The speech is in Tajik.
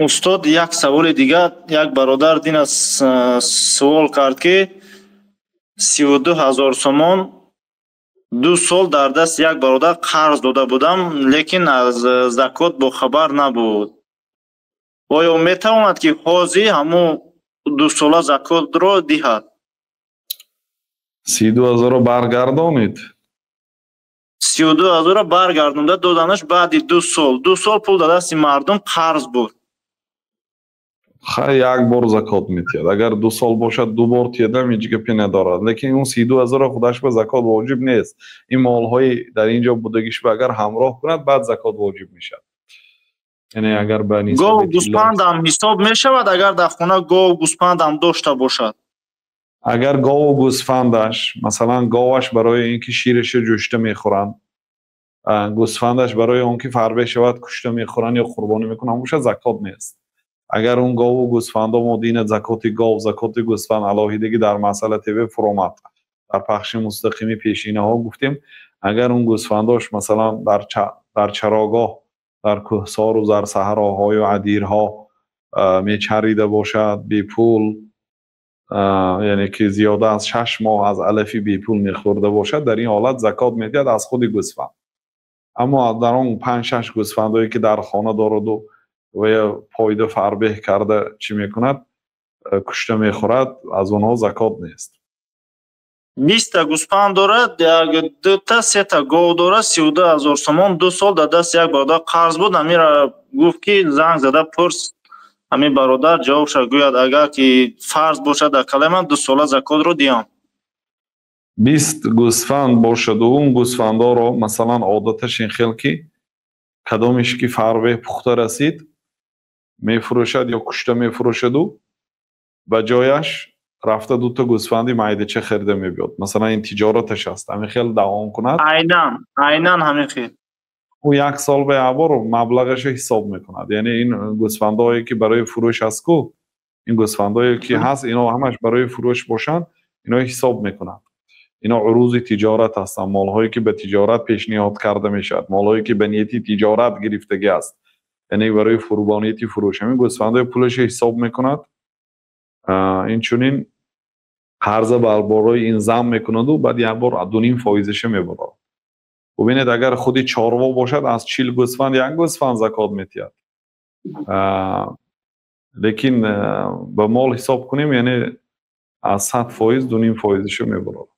Устод, як саволи дигар. Як бародар дина суол кард, ки 32 000 сомон 2 сол дар дасти як бародар қарз дода будам, лекин аз закот бохабар набуд. Оё метавонад, ки ҳозир ҳамун дусола закотро диҳад? 32 ҳазорро баргардонид? 32 ҳазорро баргардонда доданаш баъди 2 сол. 2 сол пул дар дасти мардум қарз буд. Хай, як бор закот метиҳад. Агар 2 сол бошад, ду бор тиҳадам, ҳеҷ гапе надорад. Лекин он 32 ҳазорро худаш ба закот воҷиб нест. Ин молҳои дар ин ҷо будагиш ба агар ҳамроҳ кунад, баъд закот воҷиб мешавад. Яъне агар ба гов гӯспандам ҳисоб мешавад, агар дар хона гов гӯспандам дошта бошад? Агар гову гӯсфандаш, масалан, говаш барои ин ки шираша ҷӯшта мехӯранд, гӯсфандаш барои он ки фарбе шавад, кушта мехӯранд ё қурбонӣ мекунанд бошад, закот нест. Агар он гову гӯсфандо, мо дина закоти гов, закоти гӯсфанд алоҳидагӣ дар Масъала ТВ фуромад, дар пахши мустақими пешинаҳо гуфтем, агар он гӯсфандош, масалан, дар чарогоҳ, дар кӯҳсору дар саҳроҳою адирҳо мечарида бошад бепул, яъне ки зиёда аз 6 моҳ аз алафи бепул мехӯрда бошад, дар ин ҳолат закот медиҳад аз худи гӯсфанд. Аммо дар он панҷ шаш гӯсфандое, ки дар хона дораду ва пойда фарбеҳ карда чӣ мекунад, кушта мехӯрад, аз онҳо закот нест. 20-та гӯспанд дорад, як дута сета гов дорад. 32 000 сомон 2 сол дар дасти як бародар қарз буд. Амира гуфт, ки занг зада пурс, ҳамин бародар ҷавобша гӯяд, агар ки фарз бошад дар калаи ман, дусола закотро диҳам. 20 гӯсфанд бошаду он гӯсфандоро, масалан, одаташ ин хел, ки кадомеш ки фарбеҳ пухта расид, мефурӯшад ё кушта мефурӯшаду ба ҷояш рафта дута гӯсфанди майдача харида мебиёд, масалан, ин тиҷораташ аст, ҳамин хел давом кунад. Айнан ҳамин хел. Ӯ як сол ба як бор маблағашо ҳисоб мекунад. Яъне ин гӯсфандҳое, ки барои фурӯш аст ку, ин гӯсфандҳое, ки ҳаст, ино ҳамаш барои фурӯш бошанд, ино ҳисоб мекунад. Ино урузи тиҷорат ҳастанд, молҳое, ки ба тиҷорат пешниҳод карда мешавад, молҳое, ки ба нияти тиҷорат гирифтагӣ аст, яъне барои бо нияти фурӯш. Ҳамин гӯсфандҳои пулашо ҳисоб мекунад, инчунин қарза бар борои ин зам мекунаду баъд як бор 2,5 фоизаша мебарорад. Бубинед, агар худи чорво бошад, аз 40 гӯсфанд як гӯсфанд закот метиҳад, лекин ба мол ҳисоб кунем, яъне аз 100 фоиз 2,5 фоизашо мебарорад.